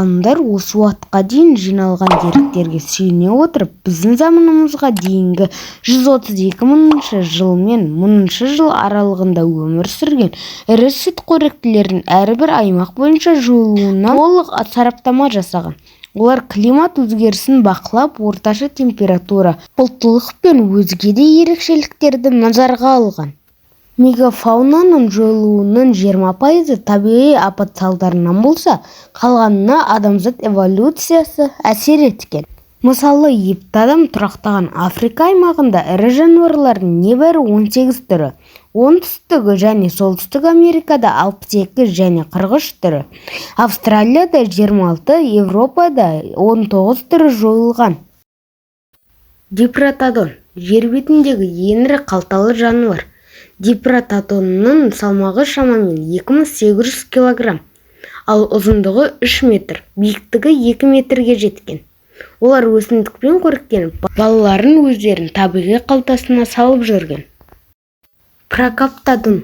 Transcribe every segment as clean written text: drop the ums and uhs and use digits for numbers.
Ғалымдар осы уақытқа дейін жиналған деректерге сүйене отырып, біздің заманымызға дейінгі 132 мыңыншы жыл мен мыңыншы жыл аралығында өмір сүрген ірі сүтқоректілердің әрбір аймақ бойынша жойылуына толық сараптама жасаған. Олар климат өзгерісін бақылап, орташа температура, бұлттылық пен өзге де ерекшеліктерді назарға алған. Мегафаунаның жойылуының 20 пайызы табиғи апат салдарынан болса, қалғанына адамзат эволюциясы әсер еткен. Мысалы, епті адам тұрақтаған Африка аймағында ірі жануарлардың небәрі 18 түрі, Оңтүстік және Солтүстік Америкада 62 және 43 түрі, Австралияда 26, Еуропада 19 түрі жойылған. Дипротодон – жер бетіндегі ең ірі қалталы жануар. Дипротодонның салмағы шамамен 2800 килограмм, ал ұзындығы 3 метр, биіктігі 2 метрге жеткен. Олар өсімдікпен қоректеніп, балаларын өздерінің табиғи қалтасына салып жүрген. Прокаптодон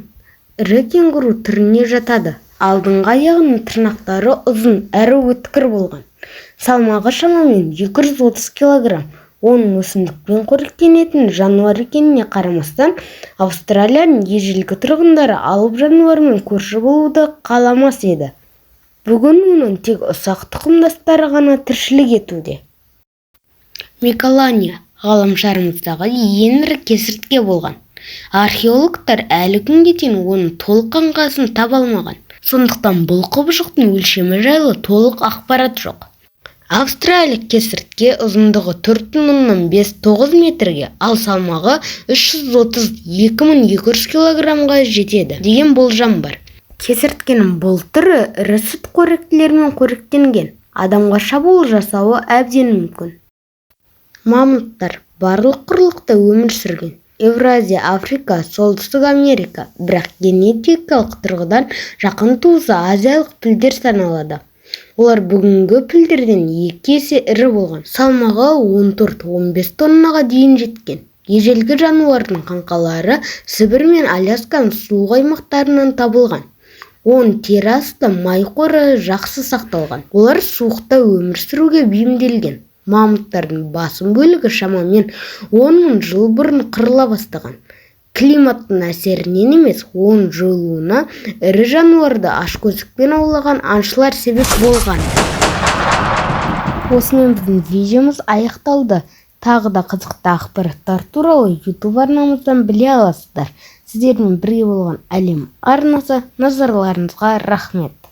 ірі кенгуру түріне жатады. Алдыңғы аяғының тырнақтары ұзын әрі өткір болған. Салмағы шамамен 230 килограмм. Оның өсімдікпен қоректенетін жануар екеніне қарамастан, Австралияның ежелгі тұрғындары алып жануармен көрші болуды қаламас еді. Бүгін оның тек ұсақ тұқымдастары ғана тіршілік етуде. Мегалания ғаламшарымыздағы ең ірі кесіртке болған. Археологтар әлі күнге дейін оның толық қаңқасын таба алмаған. Сондықтан бұл құбыжықтың өлшемі жайлы толық ақпарат жоқ. Австралиялық кесіртке ұзындығы 4,5-9 метрге, ал салмағы 332 200 килограммға жетеді деген болжам бар. Кесірткенің бұл түрі ірі сүтқоректілермен қоректенген. Адамға шабуыл жасауы әбден мүмкін. Мамонттар барлық құрлықта өмір сүрген: Еуразия, Африка, Солтүстік Америка. Бірақ генетикалық тұрғыдан жақын туысы азиялық пілдер саналады. Олар бүгінгі пілдерден екі есе ірі болған. Салмағы 14-15 тоннаға дейін жеткен. Ежелгі жануардың қаңқалары Сібір мен Алясканың суық аймақтарынан табылған. Оның тері асты май қоры жақсы сақталған. Олар суықта өмір сүруге бейімделген. Мамонттардың басым бөлігі шамамен 10 мың жыл бұрын қырыла бастаған. Климаттың әсерінен емес, оның жойылуына ірі жануарды ашкөздікпен аулаған аңшылар себеп болған. Осымен біздің видеомыз аяқталды. Тағы да қызықты ақпараттар туралы YouTube арнамыздан біле аласыздар. Сіздермен бірге болған Әлем арнасы. Назарларыңызға рахмет.